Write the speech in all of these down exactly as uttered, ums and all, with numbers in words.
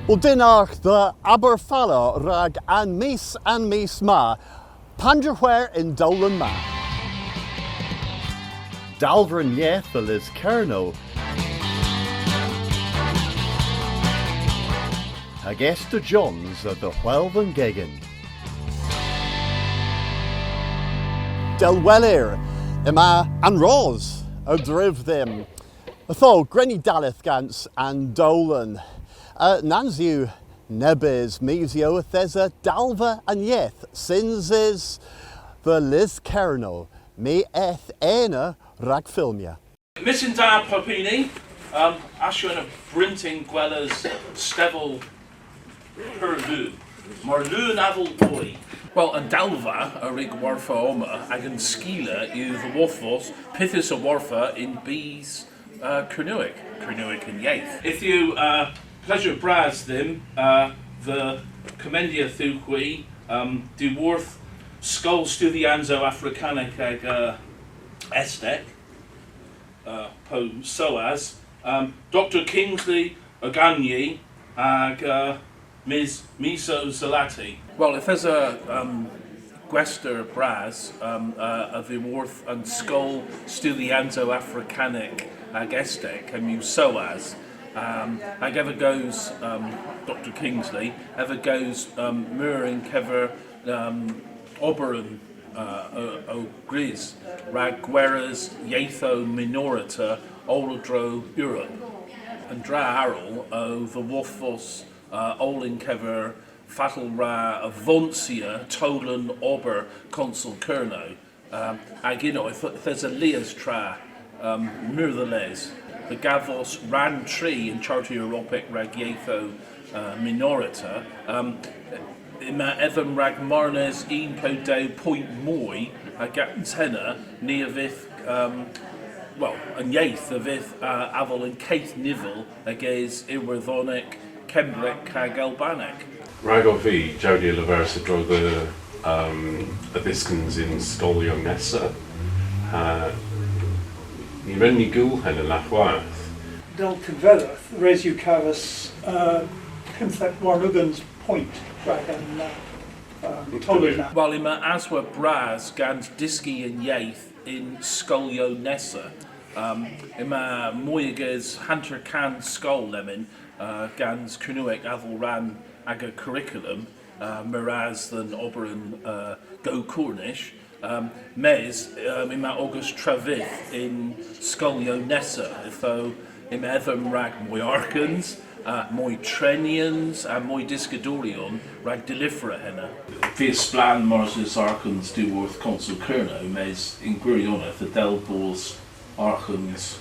Wel, dynnargh dhe Aberfala rag An Mis, An Mis ma. Pandr'a hwer y'n dowlen ma? Dalva an Yeth a Lys Kernow hag Esther Johns a dhe Hwel an Gegin. Dell welir, yma an ros a-dryv dhymm. Ytho, gwren ni dalleth gans an dowlen. Uh, nans yw nebes mis yw yth esa Dalva an Yeth synsys dhe Lys Kernow. My eth ena rag filmya. Myttin da, pub huni. Um, ass yw henna bryntin gweles stevel pur lu. Mar lu an aval oy. Wel, an dalva a wrug hwarvos omma, hag an skila yw dhe wodhvos pyth eus ow hwarvos yn bys, uh, Kernewek, Kernewek an yeth. Yth yw, uh, plesour bras dhymm, uh, dhe gomendya dhywgh hwi, um, dhyworth Skol Studhyansow Afrikanek hag, uh, Estek, uh, po SOAS, um, Doktour Kingsley Aganyi hag, uh, Mis-, Miso Zalati. Wel, yth esa, um, gwester bras, um, uh, a-dhyworth an Skol Studhyansow Afrikanek hag Estek, henn yw SOAS, um, hag ev a gews, um, Doktour Kingsley, ev a gews, um, meur yn kever, um, ober an, uh, o, o gwrys rag gweres yethow minorita oll a-dro Europa. An dra arall o dhe wodhvos, uh, oll yn kever fatel wra avonsya towlen ober Konsel Kernow. Um, hag ynno, yth, yth esa lies tra, um, meur dhe les, dhe gavos rann tri y'n Chartour Europek rag Yethow, uh, Minorita. Um, yma edhom rag marnas unn po dew poynt moy, ha gans henna ni a vydh, um, wel, an yeth a vydh, uh, avel an keth nivel ages Iwerdhonek, Kembrek hag Albanek. Ragov vy, Jowdi a leveris a-dro dhe, um, a dhyskans yn skolyow nessa. Ha ny wren ni gul henna na hwath. Dell tevela, res yw kavos, uh, pymthek warn ugens poynt rag an, uh, um, towlen na. Wel, yma aswon bras gans dyski an yeth yn skolyow nessa. Um, yma moy ages hanter kans skol lemmyn, uh, gans Kernewek avel rann aga curriculum, uh, meur ras dhe'n ober yn, uh, Go Cornish. Um, mes, um, yma ogas travyth yn skolyow nessa, ytho yma edhom rag moy arghans, uh, moy trenyans, ha moy dyskadoryon rag delivra henna. Vy a splann mars eus arghans dhyworth Konsel Kernow, mes yn gwiryonedh y dell bos arghans,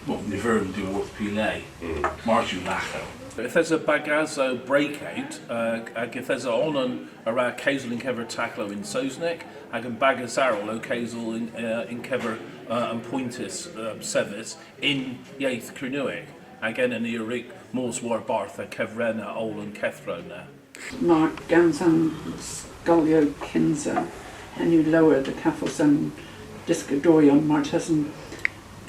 wel, ny vern dhyworth py le. Mm. Mars yw lagha. Yth esa bagasow breakout, uh, hag yth esa onan a wra kewsel yn kever taklow yn Sowsnek, hag an bagas arall ow kewsel yn, uh, yn kever, uh, an poyntys, uh, sevys yn yeth Kernewek. Hag ena ni a wrug mos warbarth ha kevrenna oll an keth row na. Mar gans an skolyow kynsa, henn yw lowr dhe gavos an dyskadoryon martesen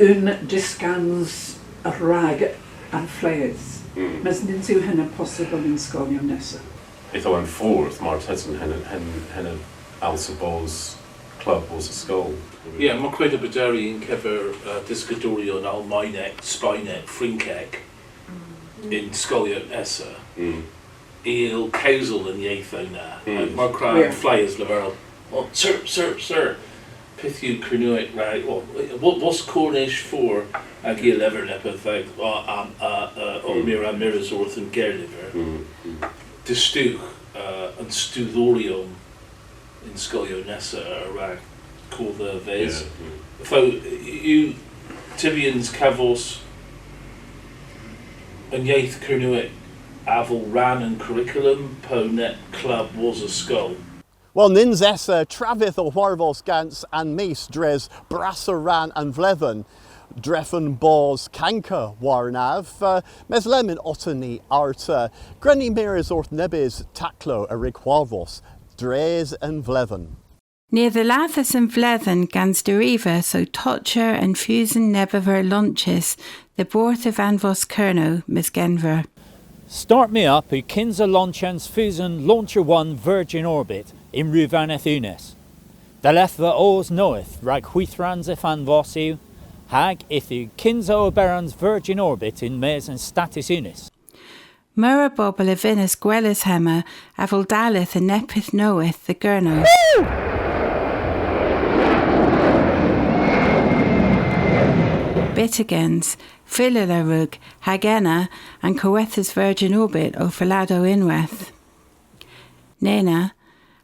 unn dyskans a-rag an fleghes. Mm. Mes nyns yw henna possybyl yn skolyow nessa. Ytho an fordh martesen henn, henn, henn a alsa bos klub wosa skol. Ye, my a grys prederi yn kever, uh, dyskadoryon Almaynek, Spaynek, Frynkek yn skolyow nessa. Mm. I a yll kewsel an yethow na. Mm. Mar kwra an fleghes leverel, "Oh, sir, sir, sir. Pyth yw Kernewek, right? Well, what, what's Cornish for?" Hag i a lever neppyth, like, "Oh, um, uh, uh, oh, mm, my a wra mires orth an gerlyver." Mm, mm. Distowgh, uh, an studhyoryon yn skolyow nessa a wra kerdhes dhe-ves. Yeah, yeah. Ytho, yw tybyans kavos an yeth Kernewek avel rann an curriculum po neb klub wosa skol? Wel, nyns esa travyth ow hwarvos gans An Mis dres brassa rann an vledhen. Drefen bos kanker warnav, uh, mes lemmyn otta ni arta. Gwren ni mires orth nebes taklow a wrug hwarvos dres an vledhen. Ni a dhallathas an vledhen gans derivas ow tochya an fusen nebes a launchys dhe Borth Evanvos Kernow mis Genver. Start Me Up yw kynsa lonchyans fusen Launcher One Virgin Orbit yn Ruvaneth Unys. Dalethva oos nowydh rag hwithrans efanvos yw, hag yth yw kynsa oberyans Virgin Orbit yn-mes an Statys Unys. Meur a bobel a vynnas gweles hemma avel dalleth a neppyth nowydh dhe Gernow. Byttegyns, fyllel a wrug, hag ena, an kowethas Virgin Orbit ow falladow ynwedh. Nena,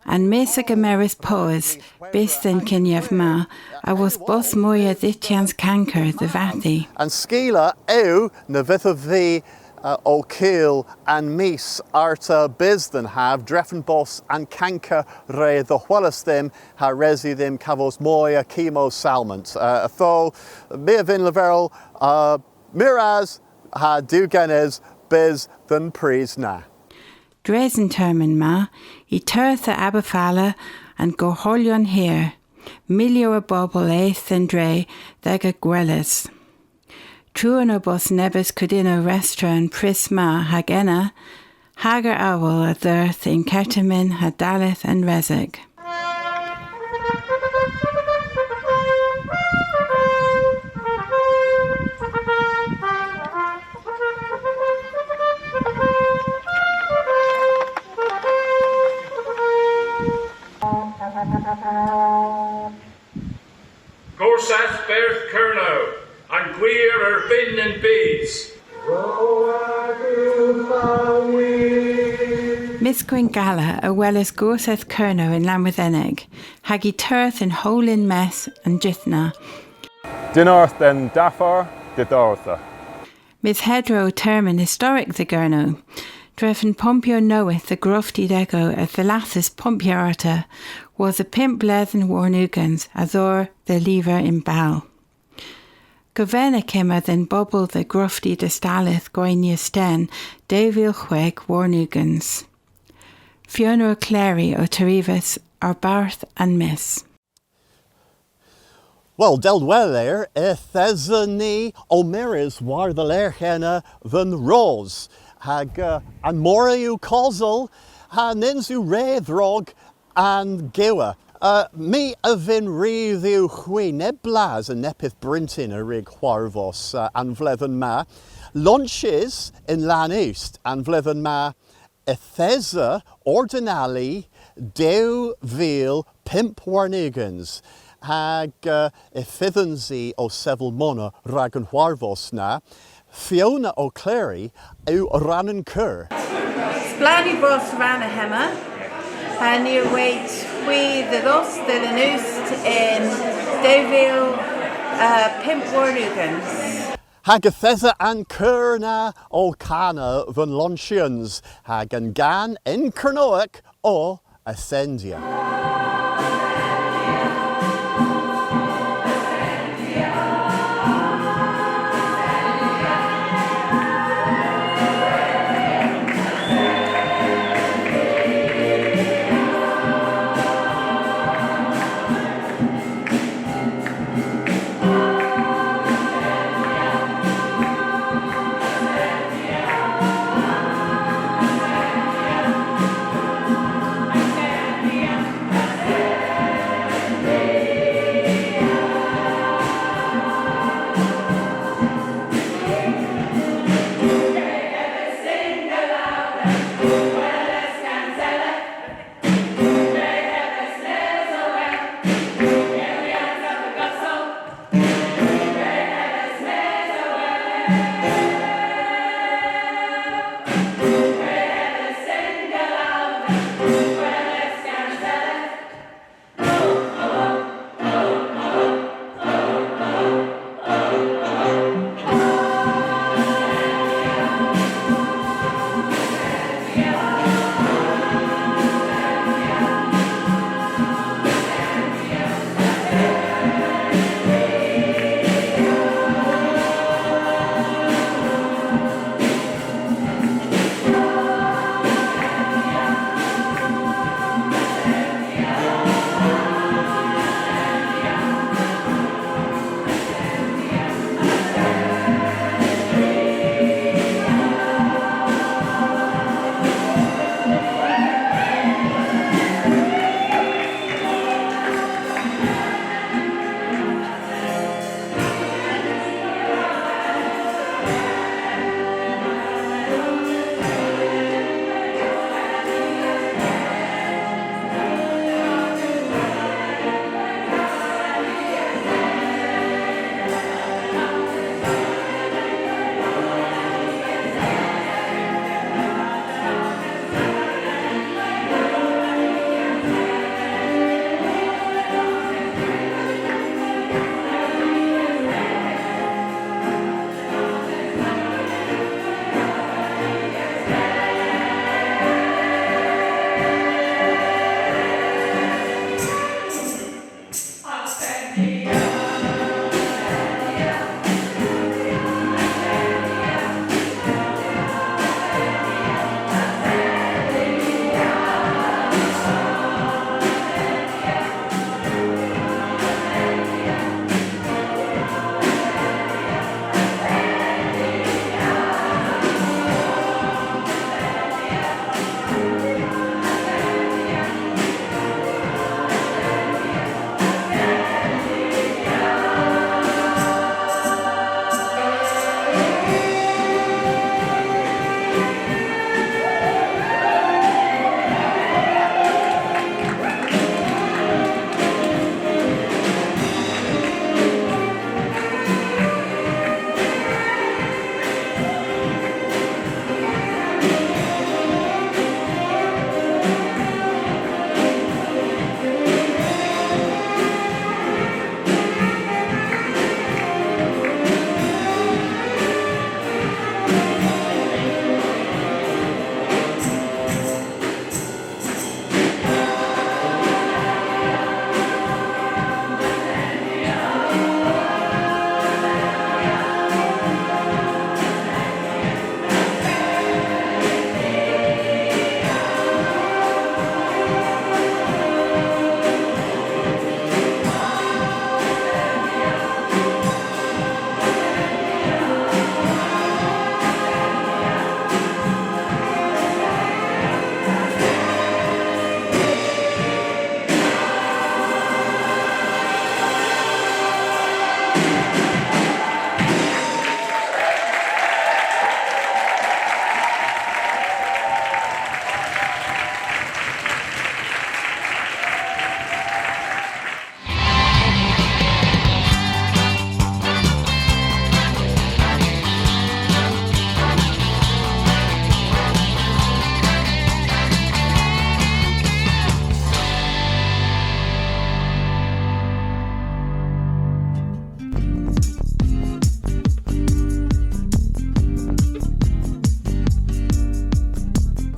an mis a gemeras powes bys dhe'n kynyav ma, awos bos moy a dhyghtyans kanker dhe vathi. An skila yw na vydhav vy, uh, ow kul an mis arta bys dhe'n hav, drefen bos an kanker re dhehwelis dhymm ha res yw dhymm kavos moy a chemo salmant. Uh, ytho, my a vynn leverel, uh, meur ras ha Duw genes bys dhe'n prys na. Dres an termyn ma, y teuth dhe Aberfala an gorholyon hir. Milyow a bobel eth dhe'n dre dh'aga gweles. Truan o bos nebes kudynnow restra an prys ma hag ena, hager awel a dheuth yn kettermyn ha dalleth an resek. Gorsedh Berdh Kernow, an gwir erbynn an bys. Mis Gwynngala a welas Gorsedh Kernow yn Lannwedhenek, hag y teuth yn howl yn-mes an jydh na. Dynnargh dhe'n daffar, didhardha. Mis Hedra o termyn historik dhe Gernow. Drefen pompyow nowydh dhe Grofti Degow a dhallathas pompya arta, wosa pymp bledhen warn ugens a dhor dhe lyver yn bal. Govenek yma dhe'n bobel dhe Grofti Distalleth Gwaynya Sten dew vil hwegh warn ugens. Fiona O'Clery o derivas a-barth An Mis. Wel, dell welir, yth eson ni ow mires war-dhelergh ena dhe'n ros, hag, eh, an mor yw kosel, ha nyns yw re dhrog an gewer. Eh, my a vynn ri dhywgh hwi neb blas a neppyth bryntin a wrug hwarvos, eh, an vledhen ma. Launches yn Lannust an vledhen ma, yth esa ordinalyans dew vil pymp warn ugens, hag, eh, y fydhons i ow sevel mona rag an hwarvos na. Fiona O'Clery yw rann an kur. Splann yw bos rann a hemma, ha ni a wayt hwi dhe dhos dhe Lannust yn dew vil, eh, pymp warn ugens. Hag yth esa an kur na ow kana dhe'n launches, hag an gan yn Kernowek o Ascendia.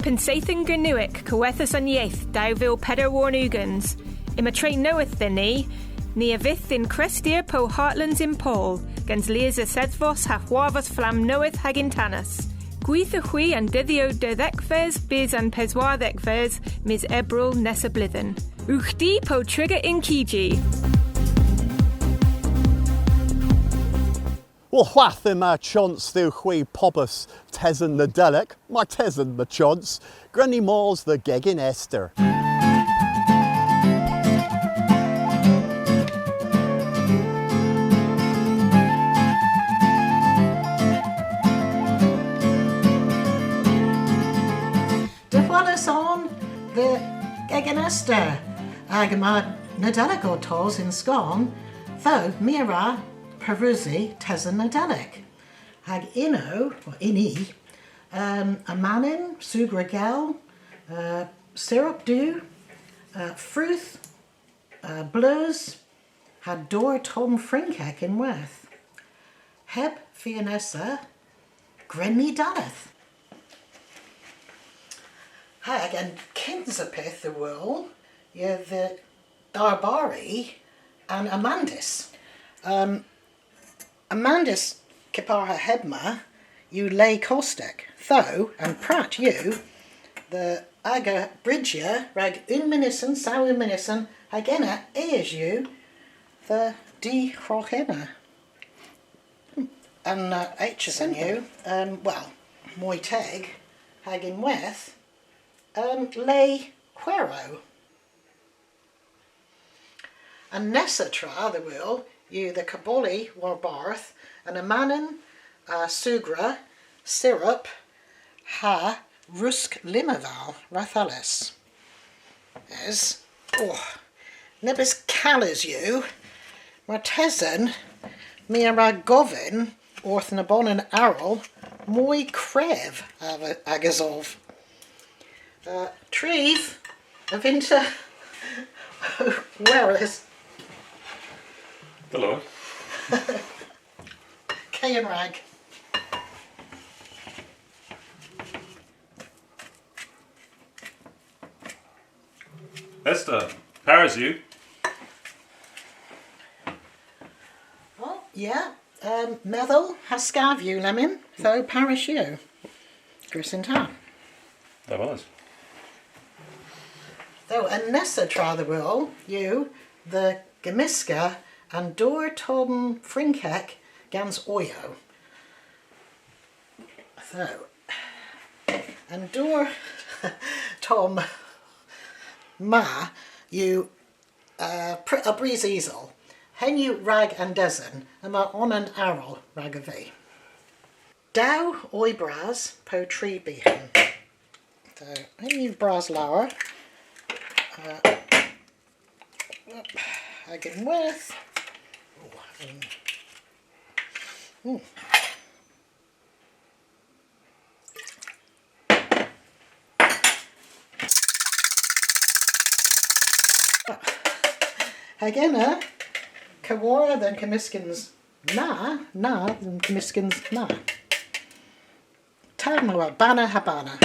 Yn seythen Gernewek Kowethas an Yeth dew vil peder warn ugens, yma tre nowydh dhyn ni, ni a vydh yn Krestir po Heartlands yn Pool, gans lies esedhvos ha hwarvos flamm nowydh hag yntanys. Gwithewgh hwi an dydhyow dewdhegves bys an peswardhegves mis Ebrel nessa bledhen. Ewgh di po triga yn K G. Wel, hwath yma chons dhywgh hwi pobas tesen Nadelik, martesen ma chons, gwren ni mos dhe gegin Esther. Dehweles on dhe gegin Esther, hag yma Nadelik ow tos yn skon, ytho my a wra pareusi tesen Nadelik. Hag ynno, po ynni, um, amanyn, sugra gell, uh, syrup du, uh, frooth, uh, bleus, ha dowr tomm Frynkek ynwedh. Heb fia nessa, gwren ni dalleth. Hag an kynsa pyth a wul, yw dhe dharbari an amandys. Um, Amandys kepar ha hemma yw le kostek, ytho an prat yw dhe aga bryjya rag unn mynysen, saw unn mynysen, hag ena es yw dhe dhyghoghena. An, uh, eghen yw, um, wel, moy teg, hag ynwedh, um, le hwerow. An nessa tra dhe wul yw dhe gaboli warbarth an amanyn, uh, sugra, syrup, ha rusk lymaval, ragdhallys. Es, oh, nebes kales yw, martesen my a wra govyn orth nebonan arall moy krev a-, agesov. Uh, Triv, a vynn'ta weres? Hello. Ke yn rag. Esther, parys yw? Oh, yeah. Um, medhel ha skav yw lemmyn, ytho parys yw. Gwrys yn ta. That was. Ytho, an nessa tra dhe wul yw dhe gemyska an dowr tomm Frynkek gans oyow. Ytho, an dowr tomm ma yw, uh, pr-, a bris isel. Henn yw rag an desen, yma onan arall ragov vy. Dew oy bras po tri byghan. So, henn yw bras lowr. Uh, hag ynwedh. Oh, um, mm. Hag ena, keworra dhe'n kemyskans na, na, dhe'n kemyskans na. Tamm a wra banna ha banna.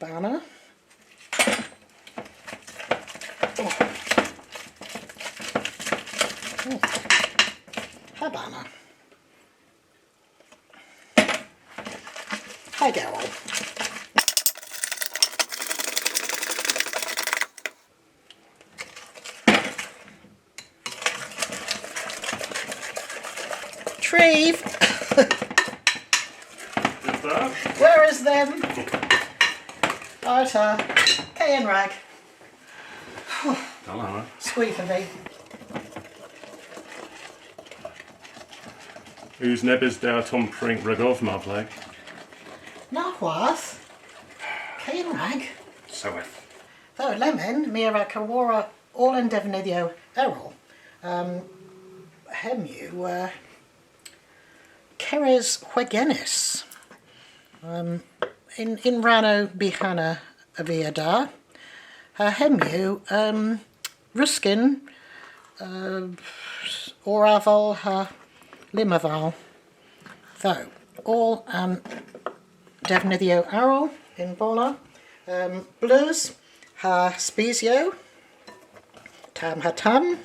Banna. Oh. Oh. Ha banna. Hag erel. Triv. Where is them? Arta. Ke yn rag. Dal yma. Skwith a vy. Eus nebes da tomm Frynk ragov, mar pleg? Na hwath. Ke yn rag. Soweth. Ytho, lemmyn, my a wra keworra oll an devnydhyow erel. Um, hemm yw, uh, keres hwegenys. Um, yn, yn rannow byghanna a via da. Ha hemm yw, um, rusken, uh, oraval ha lymaval. Ytho, oll an Devnydhyow arall yn bolla. Um, bleus ha spisyow. Tamm ha tamm.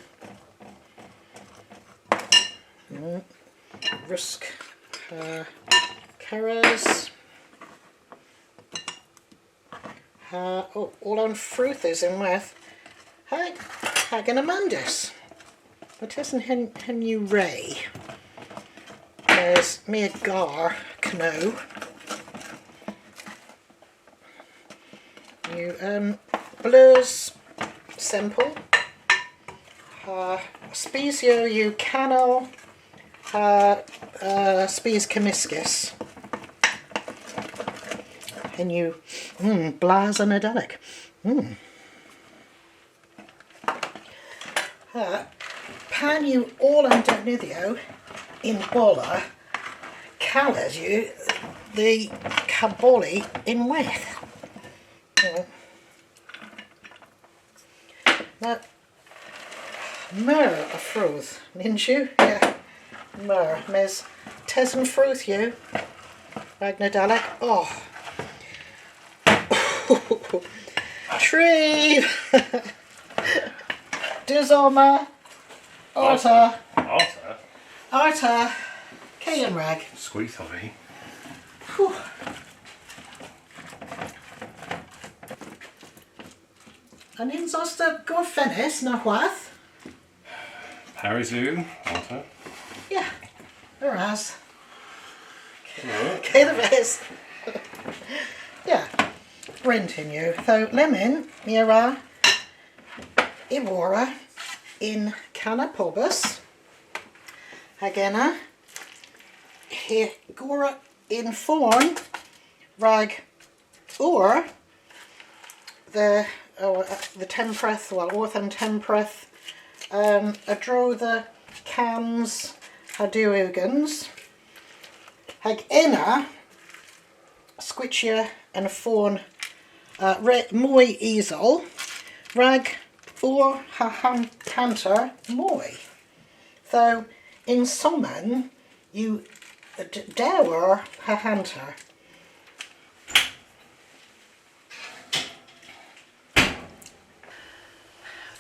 Mm. Rusk ha keres. Ha, o, oll an frooth ynwedh. Hag, hag an amandys. Yth esen henn, henn yw re. Mes my a gar know. Yw, um, bleus sempel. Ha spisyow yw kanel ha, uh, spis kemyskys. Henn yw, mm, blas an Nadelik. Mm. Ha, pan yw oll an devnydhyow yn bolla, kales yw dhe kaboli ynwedh. Mm. Na, meur a frooth, nyns yw? Yeah. Meur, mes tesen frooth yw. Rag Nadelik. Oh. Tri! Deus omma. Arta. Arta. Arta. Ke yn rag. Skwith ov vy. Whew. A nyns os ta gorfennys na hwath? Parys yw, Arta. Yeah, ras. Ke dhe-ves. Yeah, bryntin yw. So, lemmyn, my a wra y worra yn kanna pobas. Hag ena, hy gorra yn forn rag our dhe, oh, uh, dhe tempredh, well, orth an tempredh, um, a-dro dhe kans ha dew ugens. Hag ena, skwychya an forn, uh, re, moy isel, rag our ha han-, hanter moy. So, yn sommen, yw d-, dew our ha hanter.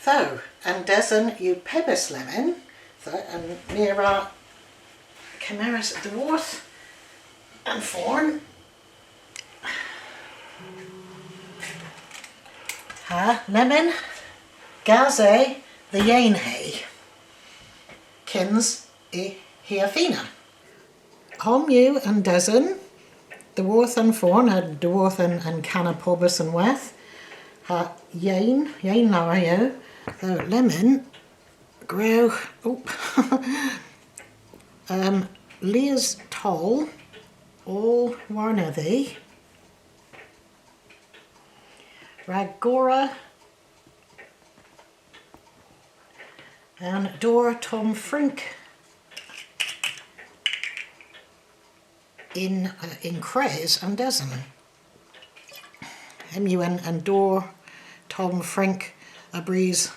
So, an desen yw pebys lemmyn. So, an my a wra kemeres dhyworth an forn. Ha, lemmyn, gasa dhe yeynhe. Kyns i hi a fina. Homm yw an desen, dhyworth an forn, ha dhyworth an, an kanna pobas ynwedh. Ha yeyn, yeyn lowr yw. So, lemmyn, gwrewgh, oop. Um, lies toll, oll warnedhi. Rag gorra an dor tomm frynk yn, uh, yn kres an desen. Hemm yw an, an dor tomm frynk a bris,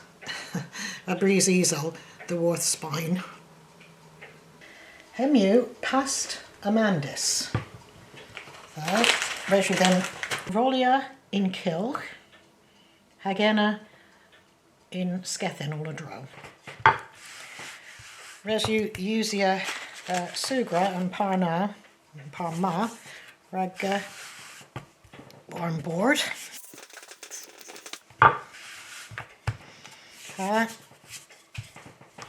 a bris isel dhyworth Spayn. Hemm yw past amandys. So, res yw dhymm rolya yn kylgh, hag ena yn skethen oll a-dro. Res yw usya, uh, sugra an par na, an par ma, rag, uh, warm bord. Ha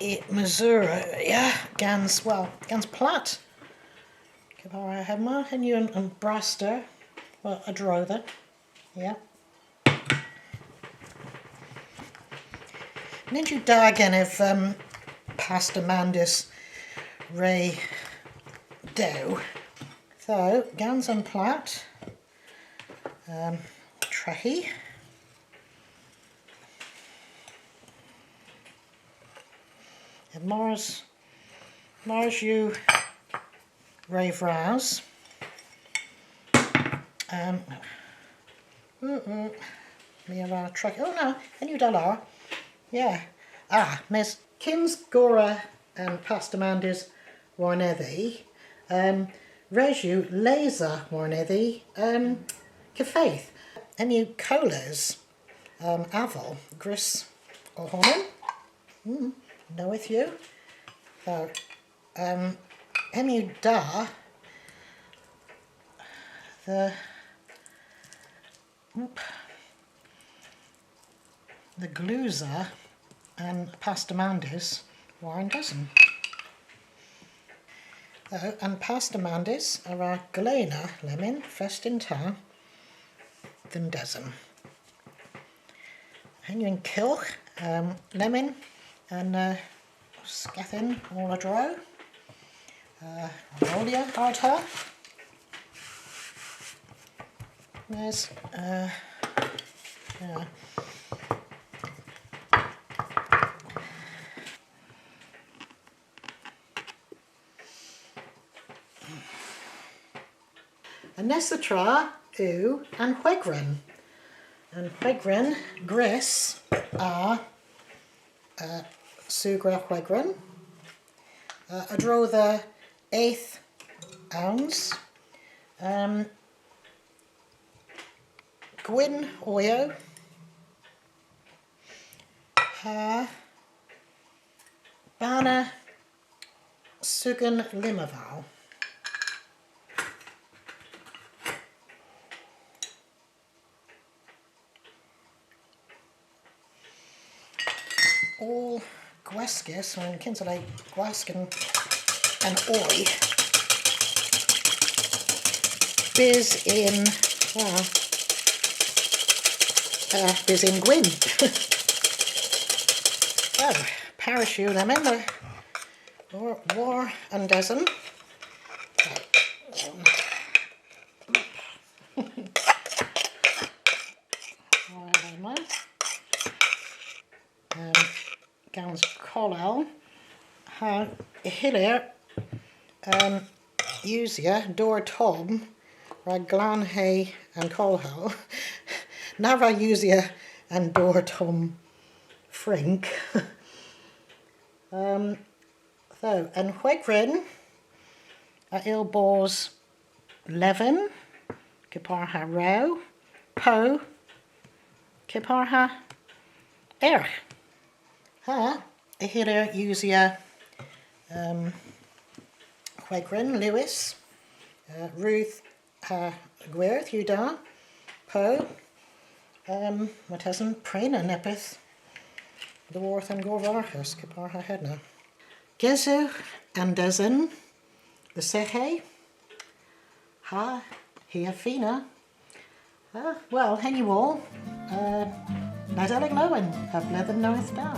y mesurya, yeah, gans, well, gans plat. Kepar ha hemma, henn yw an, an braster, well, a-dro dhe. Yeah. Nyns yw da genev, um, past amandys re dew. So, gans an plat, um, treghi. Ha mars, mars yw re vras. Um, mm, mm. My a wra tre-, oh no, henn yw da lowr. Yeah. Ah, mes kyns gorra an past amandys warnedhi, um, Res yw lesa warnedhi, um, kyfeyth. Hemm yw koles, um, aval, gwrys ow honan. Mm, nowydh yw. So, um, hemm yw da dhe, oop, dhe glusa an past amandys war an desen. So, an past amandys a wra glena lemmyn fest yn ta dhe'n desen. Henn yw yn kylgh, um, lemmyn an, uh, skethen oll a-dro. Uh, rolya arta. There's, uh, yeah. An nessa tra yw an hwegren. An hwegren gwrys a, uh, sugra hwegren. Uh, a-dro dhe eth ouns. Um, gwynn oyow. Ha banna sugen lymaval. Oll gweskys, yn kynsa le gwask an, an oy. Bys yn, ah, uh, bys yn gwynn. Wel, parys yw lemmyn, uh, war, war an desen. Right, there, man. Um, gans kollel ha y hyllir, um, usya dowr tomm rag glanhe an kollel. Na wra usya an dowr tomm frynk. Um, so, an hwegren a yll bos leven, kepar ha rew, po, kepar ha ergh. Ha y hyllir usya, um, hwegren liwys, uh, rudh ha gwyrdh yw da, po, um, martesen prena neppyth dhyworth an gorvarghas, kepar ha henna. Gesewgh an desen dhe seghya ha hi a fina. Uh, wel, henn yw oll. Uh, Nadelik Lowen, ha bledhen nowydh da.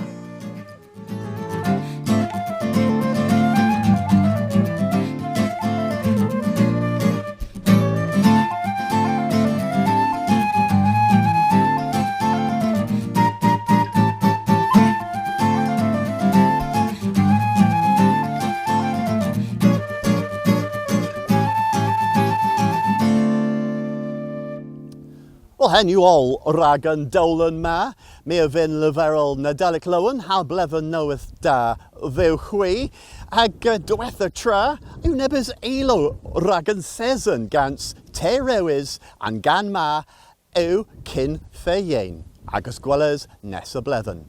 Wel, henn yw oll rag an dowlen ma. My a vynn leverel Nadelik Lowen ha bledhen nowydh da dhywgh hwi. Hag, uh, diwettha tra yw nebes ilow rag an seson gans Te Rewys, an gan ma yw Kyn Fe Yeyn. Agas gweles nessa bledhen.